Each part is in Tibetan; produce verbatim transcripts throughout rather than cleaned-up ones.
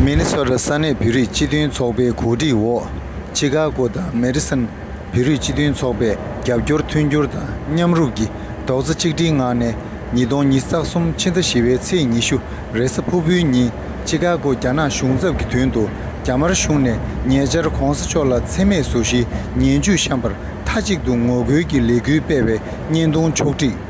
མི་ནི་སོ་ཊ་ས་གནས་བོད་རིགས་སྤྱི་མཐུན་ཚོགས་པའི་གོ་སྒྲིག་འོག་ཅི་ཀ་གོ་དང་མེ་ཌི་སན་བོད་རིགས་སྤྱི་མཐུན་ཚོགས་པས་རྒྱབ་སྐྱོར་མཐུན་འགྱུར་དང་མཉམ་རུབ་ཀྱིས་རྡོག་རྩ་གཅིག་སྒྲིལ་ངང་ནས་ཉིས་སྟོང་ཉི་ཤུ་རྩ་གསུམ་ཕྱི་ཟླ་བཞི་པའི་ཚེས་ཉི་ཤུ་རེས་གཟའ་ཕུར་བུའི་ཉིན་ཅི་ཀ་གོ་རྒྱ་ནག་གཞུང་ཚབ་ཀྱི་མདུན་དུ་རྒྱ་དམར་གཞུང་ནས་ཉེ་ཆར་གོང་ས་མཆོག་ལ་མཚན་སྨད་བཟོ་གཞིའི་ངན་ཇུས་བཤམས་པར་མཐའ་གཅིག་ཏུ་ངོ་རྒོལ་གྱི་ལས་འགུལ་སྤེལ་བའི་བརྙན་ཐུང་ཕྱོགས་བསྒྲིགས།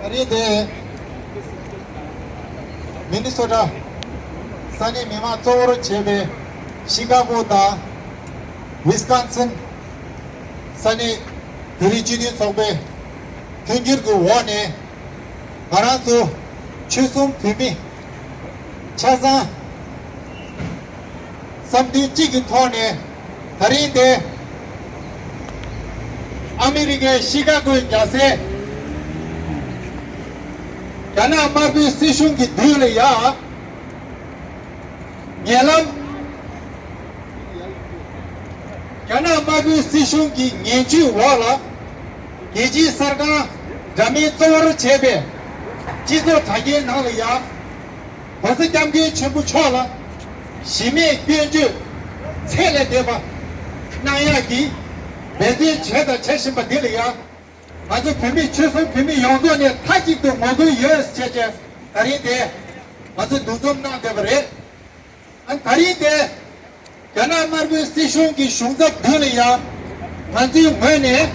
ཨ་རི་དེ། མི་ནི་སོ་ཊ་ས་གནས་མི་མང་གཙོ་བོར་བྱས་པའི་ཤི་ཀ་གོ་དང་ཝི་སི་ཀོན་སིན་ས་གནས་བོད་རིགས་སྤྱི་མཐུན་ཚོགས་པའི་མཐུན་འགྱུར་གྱི་འོག་ནས་ང་རང་ཚོ་ཆོལ་གསུམ་བོད་མི་ཆ་ཚང་བསམ་འདུན་གཅིག་གི་ཐོག་ནས་ད་རིང་འདི་ཨ་མི་རི་ཀའི་ཤི་ཀ་གོའི་རྒྱལ་སའི་རྒྱ་ནག་དམར་པོའི་སྲིད་གཞུང་གི་མདུན་ལ་ཡ། ཉེ་ལམ་རྒྱ་ནག་དམར་པོའི་སྲིད་གཞུང་གི་ངན་ཇུས་འོག་ལ་རྒྱལ་སྤྱིའི་གསར་ཁང་འདྲ་མིན་གཙོ་བོར་བྱས་པའི་སྤྱི་ཚོགས་དྲ་རྒྱའི་ནང་ལ་ཡ། ༸གོང་ས་༸སྐྱབས་མགོན་ཆེན་པོ་མཆོག་ལ་གཞི་མེད་སྐྱོན་བརྗོད་ཚད་ལས་འདས་པ་གནང་ཡག་གི་འབད་བརྩོན་བྱས་དང་བྱེད་བཞིན་པ་འདི་ལ་ཡ། ང་ཚོ་བོད་མི་ཆོལ་གསུམ་བོད་མི་ཡོངས་རྫོགས་ནས་མཐའ་གཅིག་ཏུ་ངོ་རྒོལ་ཡོད་ཟེར་བྱས་ད་རིང་དེ་ང་ཚོ་འདུ་འཛོམས་གནང་བསྡད་པ་རེད། ཨ་ད་རིང་དེ་རྒྱ་ནག་དམར་པོའི་སྲིད་གཞུང་གི་གཞུང་ཚབ་མདུན་ལ་ཡང་ང་ཚོའི་ངོས་ནས་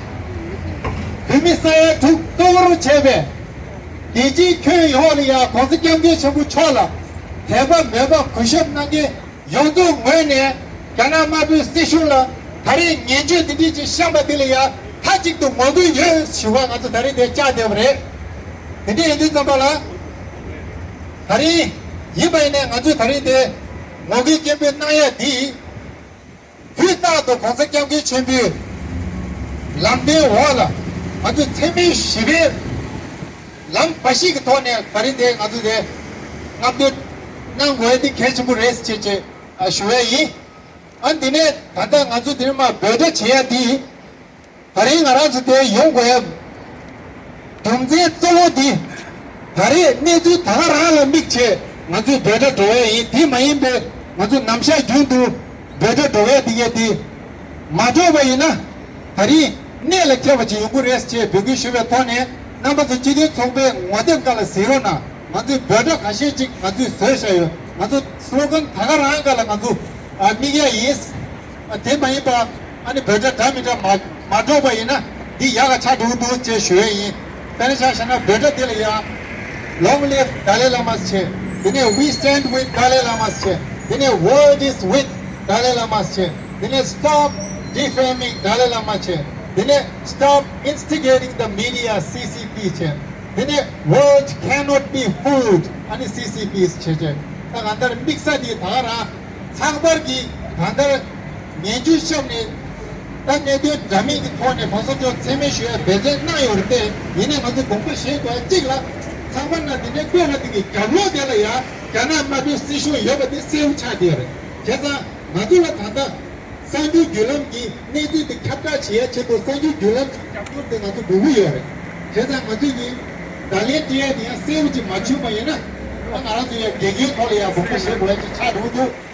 བོད་མི་ས་ཡ་དྲུག་གཙོ་བོར་བྱས་པའི་རྒྱལ་སྤྱིའི་ཁྱོན་ཡོངས་ལ་ཡང་༸གོང་ས་༸སྐྱབས་མགོན་ཆེན་པོ་མཆོག་ལ་དད་པ་མོས་པ་གུས་ཞབས་གནང་མཁན་ཡོངས་རྫོགས་ངོས་ནས་རྒྱ་ནག་དམར་པོའི་སྲིད་གཞུང་ལ་ད་རེས་ངན་བྱུས་འདི་འདྲས་ཅིག་བཤམས་པ་འདི་ལ་ཡང་མཐའ་གཅིག་ཏུ་ངོ་རྒོལ་ཡོད་ཞུ་བ་ང་ཚོ་ད་རེས་འདིར་བཅར་བསྡད་པ་རེད། དེ་འདྲ་ཡིན་དུས་ཙམ་པ་ལ་ད་རེས་ཡིན་པ་ཡིན་ནའི་ང་ཚོས་ད་རེས་འདིར་ངོ་རྒོལ་སྐད་འབོད་གནང་ཡ་འདི་དུས་རྟག་ཏུ་༸གོང་ས་༸སྐྱབས་མགོན་ཆེན་པོའི་ལམ་སྟོན་འོག་ལ་ང་ཚོས་མཚན་སྨད་བཞི་པའི་ལམ་འབའ་ཞིག་གི་ཐོག་ནས་ད་རེས་འདིར་ང་ཚོས་དེ་རྔམ་སྟོན་གནང་དགོས་ཡ་འདི་གལ་ཆེན་པོ་རེད་ཅེས་ཅེས་ཞུ་ཡ་ཡིན། ཨ་འདི་ནས་ད་ལྟ་ང་ཚོ་འདིར་མར་འབོད་སྒྲ་བྱེད་ཡ་འདི། ད་རིང་ང་རང་ཚོ་དེ་ཡོང་དགོས་ཡ། རྒྱུ་མཚན་གཙོ་བོ་འདི། ད་རེས་གནས་ཚུལ་ད་ག་རང་ལ་དམིགས་བྱས་ང་ཚོས་འབོད་སྒྲ་སྒྲོག་ཡ་ཡིན། དེ་མ་ཡིན་པའི་ང་ཚོ་ནམ་ཞག་རྒྱུན་དུ་འབོད་སྒྲ་སྒྲོག་ཡ་འདི་ཡ་འདི། མ་སྒྲོག་པ་ཡིན་ན། ད་རིང་གནད་ལ་འཁེལ་བ་ཅིག་ཡོང་གི་རེད་ཅེས་འབོད་སྐུལ་ཞུ་བའི་ཐོག་ནས་རྣམ་པ་ཚོ་སྤྱི་མཐུན་ཚོགས་པའི་ངོ་དེབ་སྒང་ལ་གཟིགས་རོགས་གནང་། ང་ཚོས་འབོད་སྒྲ་ཁ་ཤས་ཅིག་ང་ཚོས་བཟོས་བཞག་ཡོད། ང་ཚོ་སི་ལོ་གན་ད་ག་རང་སྒང་ལ་ང་ཚོ་ཨ་དམིགས་ཡ་ཡིན། ཨ་དེ་མ་ཡིན་པ་ཨ་ནི་འབོད་སྒྲ་འདྲ་མི་འདྲ་མ་མ་སྒྲོག་པ་ཡིན་ན་འདི་ཡག་ག་ཆགས་འགྲོ་གི་འདུག་ཅེས་ཞུ་ཡ་ཡིན། དཔེར་ན་ཆ་བཞག་ན་འབོད་སྒྲ་འདི་ལ་ཡང་Long live Dalai Lama བྱས། དེ་ནས་We stand with Dalai Lama བྱས། དེ་ནས་World is with Dalai Lama བྱས། དེ་ནས་Stop defaming Dalai Lama བྱས། དེ་ནས་Stop instigating the media C C P བྱས། དེ་ནས་World cannot be fooled ཨ་ནི་C C P བྱས་བྱས། ད་གང་ལྟར་དམིགས་ས་འདི་ད་ག་རང་ཚགས་པར་གྱི་གང་ལྟར་ངན་ཇུས་བཤམས་ནས་ད་གནད་དོན་འདྲ་མིན་གྱི་ཐོག་ནས་༸གོང་ས་མཆོག་མཚན་སྨད་ཞུ་ཡ་འབད་བརྩོན་གནང་ཡོད་རེད་དེ། ཡིན་ནའི་ང་ཚོ་དགོངས་པ་བཞེས་དགོས་ཡ་གཅིག་ལ། ཚང་མ་ན་དེ་འདྲའི་བཀོད་ལ་དེ་གི་རྒྱབ་ལོགས་དེ་ལ་ཡ་རྒྱ་ནག་དམར་པོའི་སྲིད་གཞུང་ཡོད་པ་དེ་གསལ་པོ་ཆགས་བསྡད་ཡོད་རེད། བྱས་ཙང་ང་ཚོ་ལ་ད་ལྟ་གསར་འགྱུར་བརྒྱུད་ལམ་གྱི་གནས་ཚུལ་དེ་ཁྱབ་བསྒྲགས་བྱེད་ཡ་ཆེད་དུ་གསར་འགྱུར་བརྒྱུད་ལམ་གྱི་རྒྱབ་སྐྱོར་དེ་ང་ཚོ་དགོས་ཀྱི་ཡོད་རེད། བྱས་ཙང་ང་ཚོས་ཀྱི་བརྡ་ལན་སྤྲད་ཡ་དེ་ཡང་གསལ་པོ་ཅིག་མ་བྱུང་བ་ཡིན་ན། ཨ་ང་རང་ཚོ་ཡང་དགེ་རྒན་ཐོག་ལ་ཡང་དགོངས་པ་བཞེས་དགོས་ཡ་ཅིག་ཆགས་འགྲོ་གི་འདུག།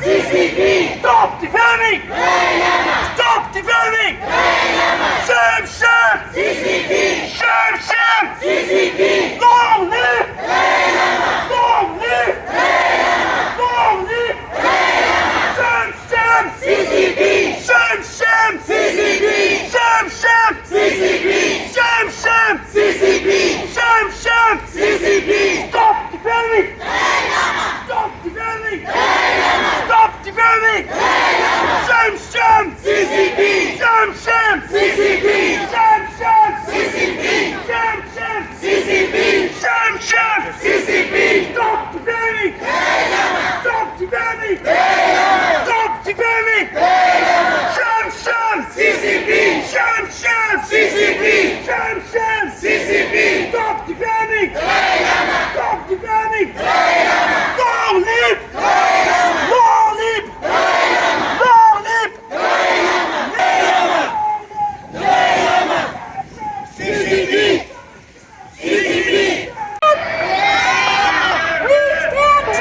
C C P! Stop defaming! Stop defaming! Shame, shame! C C P! Shame, shame! C C P! Long live! Long live! Long live! Shame, shame! C C P! Shame, shame! C C P! Shame, shame! C C P! Shame, shame! C C P! Shame, shame! C C P! Stop defaming! Stop defaming! Stop defaming! Shame, shame! C C P! Shame, shame! C C P! Shame, shame! C C P! Shame, shame! C C P! Shame, shame! C C P! Stop defaming! Stop defaming! Stop defaming! Shame, shame! C C P! Shame, shame! C C P! Shame, shame! C C P! Stop defaming! Stop defaming! Long live! Long live! Long live! C C P! C C P! We stand with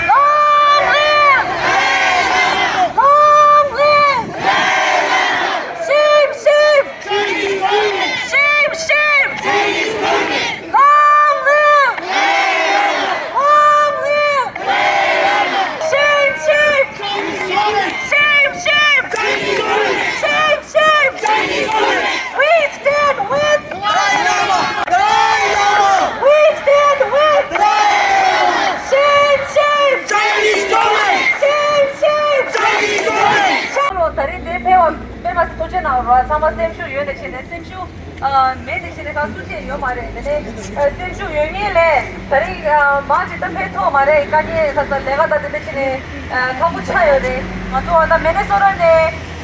Long live! Long live! Shame, shame! Shame, shame! Long live! Long live! Shame, shame! Shame, shame! Shame, shame! We stand with Dalai Lama! Dalai Lama! We stand with Dalai Lama! Shame, shame! Chinese government! Shame, shame! Chinese government! ད་རིང་འདིར་ཕེབས་པ་ཕེབས་པ་ཐུགས་རྗེ་གནང་རོགས། ཚང་མ་སེམས་ཤུགས་ཡོད་ནས་བྱས་ནས་སེམས་ཤུགས་ཨ་མེད་ནས་བྱས་ནས་ཁ་སུ་ཅིག་ཡོད་མ་རེད། དེ་ནས་ཨ་སེམས་ཤུགས་ཡོད་ངེས་ལས་ད་རིང་ཨ་མང་ཅིག་ད་ཕེབས་ཐུབ་མ་རེད། དཀའ་ངལ་ད་ལས་ཀ་ད་དེ་འདྲ་བྱས་ནས་ཨ་ཁག་པོ་ཆགས་ཡོད་རེད། ང་ཚོ་ཨ་ད་མི་ནི་སོ་ཊ་ནས་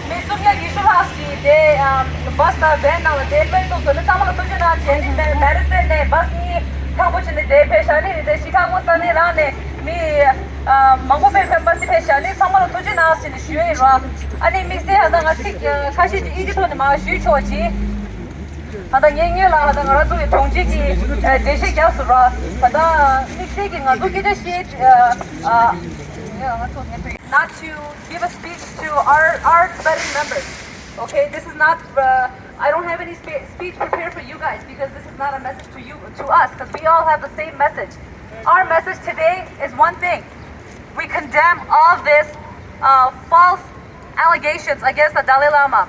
མི་སུམ་བརྒྱ་ཉི་ཤུ་ལྷག་ཅིག་དེ་ཨ་བྷ་སི་དང་ཝེན་ནང་ལ་དེ་ཕེབས་ཐུབ་སོང་ནས་ཚང་མ་ལ་ཐུགས་རྗེ་གནང་། བྱས་ནས་མེ་མེ་རི་སི་ནས་བྷ་སི་གཉིས་ཁག་པོ་བྱས་ནས་དེ་ཕེབས་ཤག་ནི་རེད། དེ་ཤི་ཁ་གོ་ས་ནས་རང་ནས་མི་ཨ་མང་པོ་ཕེབས་ཕེབས་པ་སི་ཕེབས་ཤག་ནི་ཚང་མ་ལ་ཐུགས་རྗེ་གནང་ཟེར་ནས་ཞུ་ཡི་རོགས། ཨ་ནི་དམིགས་བསལ་ཨ་ད་ང་ཚིག་ཁ་ཤས་ཅིག་དབྱིན་ཇི་ཐོག་ནས་མར་ཞུས་ཆོག་ཅིག་ཨ་ད་ངས་སྔོན་ལ་ཨ་ད་ང་རང་ཚོ་གི་དྲུང་ཆེ་གི་ཨ་འགྲེལ་བཤད་རྒྱག་སོང་རོགས། ཨ་ད་དམིགས་བསལ་གི་ང་ཚོ་སྐད་ཆ་བཤད་ཨ་ཨ་ང་ཚོ་ངས་ཐུག not to give a speech to our, our budding members. Okay, this is not, uh, I don't have any spe- speech prepared for you guys because this is not a message to you, to us, because we all have the same message. Our message today is one thing. We condemn all this uh, false allegations against the Dalai Lama.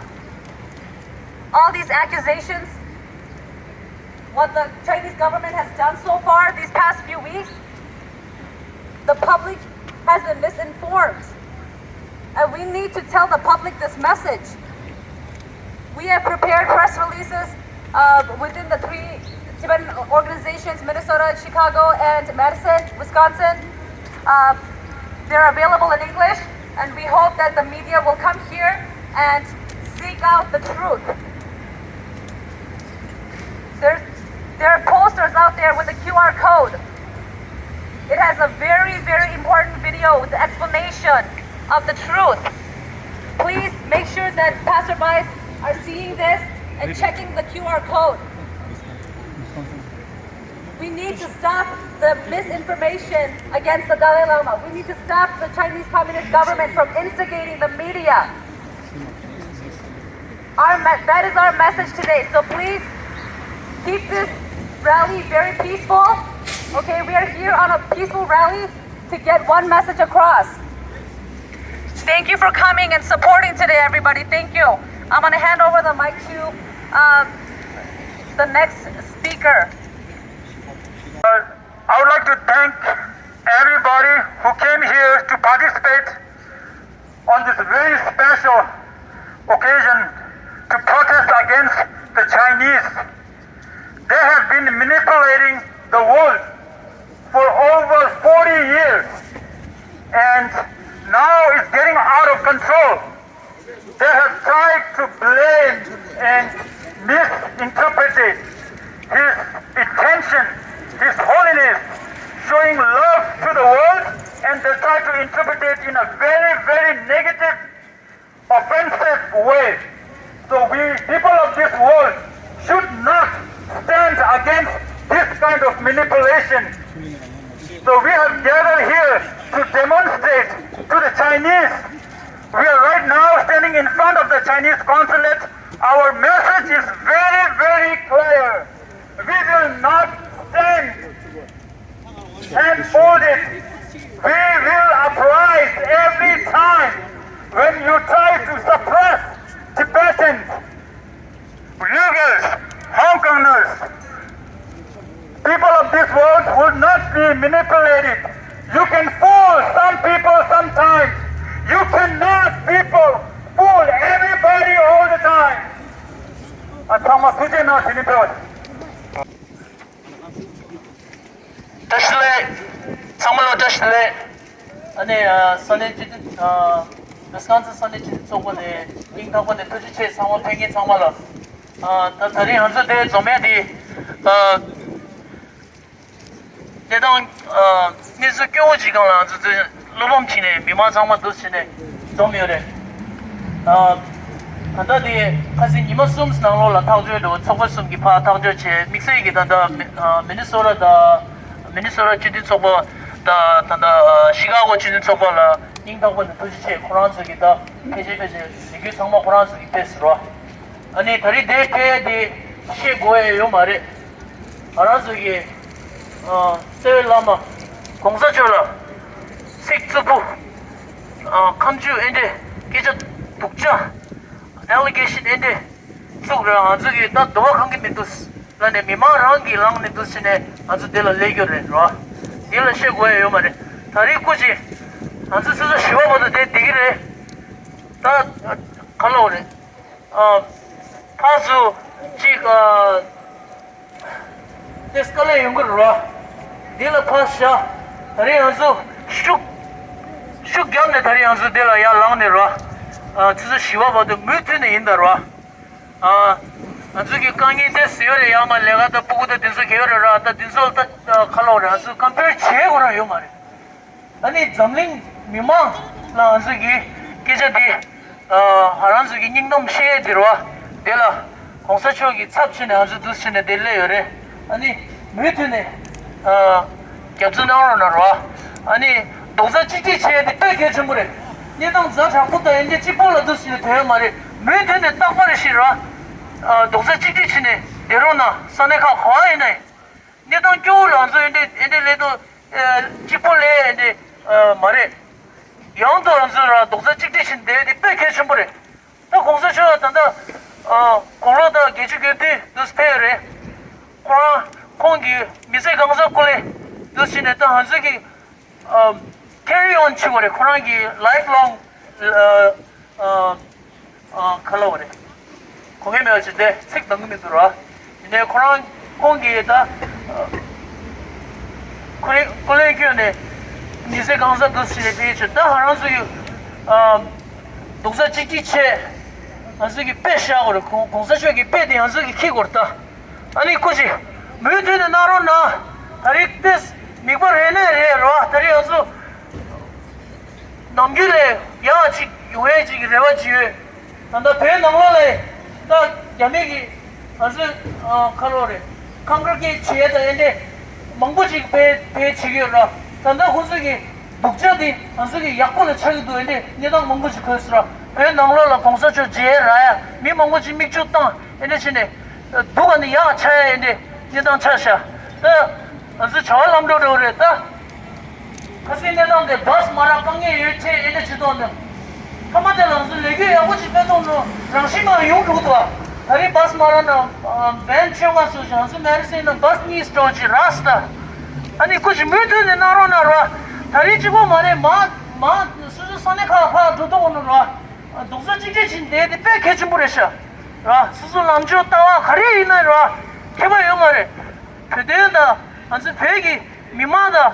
All these accusations, what the Chinese government has done so far these past few weeks, the public has been misinformed. And we need to tell the public this message. We have prepared press releases uh, within the three Tibetan organizations, Minnesota, Chicago, and Madison, Wisconsin. Uh, they're available in English, and we hope that the media will come here and seek out the truth. There's, there are posters out there with a Q R code. It has a very, very important video with the explanation of the truth. Please make sure that passerbys are seeing this and checking the Q R code. We need to stop the misinformation against the Dalai Lama. We need to stop the Chinese Communist government from instigating the media. Our me- that is our message today. So please keep this rally very peaceful. Okay, we are here on a peaceful rally to get one message across. Thank you for coming and supporting today, everybody. Thank you. I'm going to hand over the mic to uh, the next speaker. Uh, I would like to thank everybody who came here to participate on this very special occasion to protest against the Chinese. They have been manipulating the world for over forty years, and now it's getting out of control. They have tried to blame and misinterpret his intention, his holiness, showing love to the world, and they try to interpret it in a very, very negative, offensive way. So we, people of this world, should not stand against this kind of manipulation. So we have gathered here to demonstrate to the Chinese. We are right now standing in front of the Chinese consulate. Our message is very, very clear. We will not stand and fold it. We will uprise every time when you try to suppress Tibetans, Uyghurs, Hong Kongers. People of this world will not be manipulated. You can fool some people sometimes. You cannot people fool everybody all the time. ཨ། ཚང་མ་ཐུགས་རྗེ་གནང་། དེ་ནི་ཕེབས། བཀྲ་ཤིས་བདེ་ལེགས། ཚང་མ་ལ་བཀྲ་ཤིས་བདེ་ལེགས། ཨ་ནི་ཨ་ས་གནས་སྤྱི་འཐུས། ཨ་ཝི་སི་ཀོན་སིན་ས་གནས་སྤྱི་འཐུས་ཚོགས་པ་ནས་སྙིང་ཐག་པ་ནས་ཐུགས་རྗེ་ཆེ། ཚང་མ་ཕེབས་མཁན་ཚང་མ་ལ། ཨ་ད་ད་རིང་ང་ཚོ་འདིར་འཛོམས་ཡ་དེ། ཨ་གནས་སྟངས། ཨ་གནས་ཚུལ་སྐྱོ་བོ་ཅིག་སྒང་ལ་ང་ཚོ་ཚོ་བློ་ཕམ་བྱས་ནས་མི་མང་ཚང་མ་འདུ་བྱས་ནས་འཛོམས་ཡོད་རེད། ཨ་ད་ལྟ་དེ་ཁ་སང་ཉི་མ་གསུམ་ནང་ལོགས་ལ་ཐག་གཅོད་འགྲོ། ཚོགས་པ་གསུམ་གྱིས་ཕར་ཐག་གཅོད་བྱས། དམིགས་བསལ་གྱིས་ད་ལྟ་མི་ཨ་མི་ནི་སོ་ཊ་དང་། མི་ནི་སོ་ཊ་སྤྱི་འཐུས་ཚོགས་པ་དང་། ད་ལྟ་ཨ་ཤི་ཀ་གོ་སྤྱི་འཐུས་ཚོགས་པ་ལ་སྙིང་ཐག་པ་ནས་ཐུགས་རྗེ་ཆེ། ཁོ་རང་ཚོ་གིས་ད་ཕལ་ཆེར་ཕལ་ཆེར་ལས་འགུལ་ཚང་མ་ཁོ་རང་ཚོ་གིས་སྤེལ་ཟེར་བ། ཨ་ནི་ད་རེས་དེ་ཕེབས་དེ་བཤད་དགོས་ཡ་ཡོད་མ་རེད། ང་རང་ཚོ་གི་ཨ་རྩ་བའི་བླ་མ་གོང་ས་མཆོག་ལ་ཚིག་རྩུབ་པོ། ཨ་ཁ་མཆུ་ཨེ་འདྲས། སྐད་ཆ་སྡུག་ཅག་ཨེ་ལི་གེ་ཤན་ཨེ་འདྲས་བཙུགས་ར། ང་ཚོ་གིས་ད་དོ་བ་གང་གི་མི་འདུག་ལབ་ནས་མི་མང་རང་གིས་ལངས་ནས་འདུག་ཟེར་ནས་ང་ཚོ་དེ་ལ་སླེབས་རྒྱུ་རེད་རོ། དེ་ལ་བཤད་དགོས་ཡ་ཡོད་མ་རེད། ད་རེས་སྐུ་མཁྱེན། ང་ཚོ་སོ་སོ་ཞི་བ་བོ་དང་དེ་བསྡད་ཀྱི་རེད། ད་ག་ལབ་རེད། ཨ་ཕར་ཚུར་གཅིག་ཨ་དེ་དཀའ་ལས་ཡོང་གི་རེད་རོ། འདི་ལ་ཕར་བཞག་ད་རེས་ང་ཚོ་ཤུགས་ཤུགས་བརྒྱབ་ནས་ད་རེས་ང་ཚོ་འདི་ལ་ཡར་ལངས་ནས་རོ། ཨ་ཚོ་སོ་ཞི་བ་བོ་དང་མུ་མཐུད་ནས་ཡིན་ད་རོ། ཨ་ང་ཚོ་གི་དཀའ་ངལ་དེ་ཟེར་ཡོད་རེད། ཡང་མ་ལས་ཀ་དང་སྤུ་གུ་དང་དེ་ཚོ་གི་ཡོད་རེད་ར། ད་དེ་ཚོ་ད་ཁ་ལོ་རེད། ང་ཚོ་ཀམ་པེར་བྱེད་དགོས་ར་ཡོད་མ་རེད། ཨ་ནི་འཛམ་གླིང་མི་མང་ལ་ང་ཚོ་གི་སྐད་ཆ་འདི་ཨ་ང་རང་ཚོ་གི་སྙིང་གཏམ་བཤད་ཡས་དེ་རེད་བ། དེ་ལ་གོང་ས་མཆོག་གི་ཚབ་བྱས་ནས་ང་ཚོ་འདུག་བྱས་ནས་དེ་སླེབས་ཡོད་རེད། ཨ་ནི་མུ་མཐུད་ནས་ཨ་རྒྱབ་སྐྱོར་གནང་རོགས་གནང་རོགས། ཨ་ནི་རྡོག་རྩ་གཅིག་སྒྲིལ་བྱེད་ཡས་དེ་དཔེ་གལ་ཆེན་པོ་རེད། གནས་སྟངས་ཛ་དྲག་པོ་དང་ཨེ་འདྲས་གཅིག་པོ་ལ་འདུག་བྱས་ནས་དོན་ཡོད་མ་རེད། མུ་མཐུད་ནས་རྟག་པར་ཞིག་ར་ཨ་རྡོག་རྩ་གཅིག་སྒྲིལ་བྱས་ནས་བསྡད་རོགས་གནང་། ས་གནས་ཁག་ག་བ་ཡིན་ནའི་གནས་སྟངས་སྐྱོ་བོ་ལ་ང་ཚོ་ཨེ་འདྲས་ཨེ་འདྲས་སླེབས་དུས་ཨ་གཅིག་པོ་སླེབས་ཨེ་འདྲས་ཨ་མ་རེད། ཡང་དུ་ང་ཚོ་ར་རྡོག་རྩ་གཅིག་སྒྲིལ་བྱས་ནས་བསྡད་ཡས་དེ་དཔེ་གལ་ཆེན་པོ་རེད། ད་གོང་ས་མཆོག་ད་ལྟ་ཨ་དགུང་ལོ་ད་བརྒྱད་ཅུ་གྱ་བདུན་འདུག་ཕེབས་ཡོད་རེད། ཁོ་རང་ཁོང་གི་མི་ཚེ་གང་ཟག་སྐུ་ལས་འདུག་བྱས་ནས་ད་ང་ཚོ་གི་ཨ་carry on བྱེད་དགོས་རེད། ཁོ་རང་གི་lifelong ཨ་ཨ་ཨ་ག་ལབ་དགོས་རེད། དགོས་ངེས་མེད་པ་ཅིག་དེ་ཚིག་འདང་གི་མི་འདུག་ར། ཡིན་ནའི་ཁོ་རང་ཁོང་གིས་ད་ཨ་ཁོ་རང་སྐུ་ལས་བསྐྱོན་ནས་མི་ཚེ་གང་ཟག་འདུག་བྱས་ནས་ཕེབས་ཆོག་ད་ང་རང་ཚོ་ཡི་ཨ་རྡོག་རྩ་གཅིག་སྒྲིལ་བྱས། ང་ཚོ་གི་དཔེ་བཞག་དགོས་རེད། གོང་གོང་ས་མཆོག་གི་དཔེ་དེ་ང་ཚོ་གི་འཁྱེར་དགོས་རེད་ད། ཨ་ནི་སྐུ་མཁྱེན། མུ་མཐུད་ནས་གནང་རོགས་གནང་། ད་རེས་ཏེས་མིག་དཔེ་རེ་ནས་རེད་རོ། ད་རེས་ང་ཚོ་ནམ་རྒྱུན་ལས་ཡག་ཅིག་ཡོང་ཡས་ཅིག་གི་རེ་བ་ཅིག་ཡོད། ད་ལྟ་བོད་ནང་ལོགས་ལ་ད་རྒྱ་མི་གི་ང་ཚོ་ཨ་ཁ་ལོ་རེད། ཁམས་ཁར་སྐད་བྱེད་ཡས་ད་ཨེ་འདྲས་མང་པོ་ཅིག་བེད་བེད་བྱེད་ཀྱི་ཡོད་ར། ད་ལྟ་ཁོ་ཚོ་གི་སྡུག་ཅག་དེ་ང་ཚོ་གི་ཡག་པོ་ལ་ཆགས་ཀྱི་འདུག་ཨེ་འདྲས་གནས་སྟངས་མང་པོ་ཅིག་གོ་སོང་ར། བོད་ནང་ལོགས་ལ་གོང་ས་མཆོག་མཇལ་རག་ཡ་མི་མང་པོ་ཅིག་མིག་ཆུ་བཏང་ཨེ་འདྲས་བྱས་ནས་སྡུག་ག་ནས་ཡག་ཆགས་ཡ་ཨེ་འདྲས་གནས་སྟངས་ཆགས་ཤག་ད་ང་ཚོ་བྱ་བ་ལམ་འགྲོ་འགྲོ་རེད་ད། ཁ་སང་གནས་སྟངས་དེ་བཱས་མ་རག་དཀའ་ངལ་ཡོད་ཅེས་ཨེ་འདྲ་བྱེད་དོགས་ནས། ཐ་མ་དེ་ལ་ང་ཚོ་ལས་འགུལ་ཡག་པོ་ཅིག་སྤེལ་ཐུབ་ནོ་རང་བཞིན་མ་ཡོང་འགྲོ་གི་འདུག་ད་རེས་བཱས་མ་རག་ན་བན་བཅོ་ལྔ་སོགས་ཀྱི་ང་ཚོ་མེ་རི་སེ་ན་བཱས་གཉིས་སྤྲོ་ཅིག་རག་སི་ད། ཨ་ནི་སྐུ་མཁྱེན་མུ་མཐུད་ནས་གནང་རོགས་གནང་རོགས། ད་རེས་གཅིག་པོ་མ་རེད། མ་མ་སོ་སོ་ས་གནས་ཁག་ཁག་འགྲོ་ཐུབ་ནོ་རོགས། རྡོག་རྩ་གཅིག་སྒྲིལ་བྱས་བསྡད་དེ་དཔེ་གལ་ཆེན་པོ་རེད་ཤག་ར། སོ་སོ་ལངས་ཕྱོགས་ལྟ་བ་ག་རེ་ཡིན་ན་ར་ཁྱད་པར་ཡོད་མ་རེད། བོད་དོན་དང་ང་ཚོ་བོད་ཀྱི་མི་མང་དང་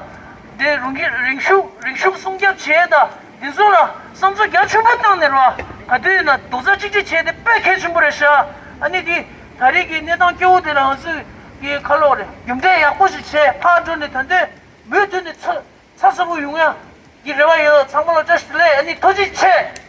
དེ་རུང་གི་རིང་ཤུགས་རིང་ཤུགས་སྲུང་སྐྱོབ་བྱས་དང་འདི་ཚོ་ལ་བསམ་ཚུལ་རྒྱ་ཆེན་པོ་བཏང་ནས་ར་ག་དུས་ཡིན་ན་རྡོག་རྩ་གཅིག་སྒྲིལ་བྱས་ཏེ་དཔེ་གལ་ཆེན་པོ་རེད་ཤག་ཨ་ནི་འདི་ད་རེས་ཀྱི་གནས་སྟངས་སྐྱོ་བོ་དེ་ལ་ང་ཚོ་གི་ཁ་ལོག་རེད། རྒྱུ་འབྲས་ཡག་པོ་ཞིག་བྱས་ཕར་འགྲོ་ནས་ད་དུས་མུ་མཐུད་ནས་ཚ་ཚ་ཚ་པོ་ཡོང་ཡ་གི་རེ་བ་ཡོད། ཚང་མ་ལ་བཀྲ་ཤིས་བདེ་ལེགས། ཨ་ནི་ཐུགས་རྗེ་ཆེ།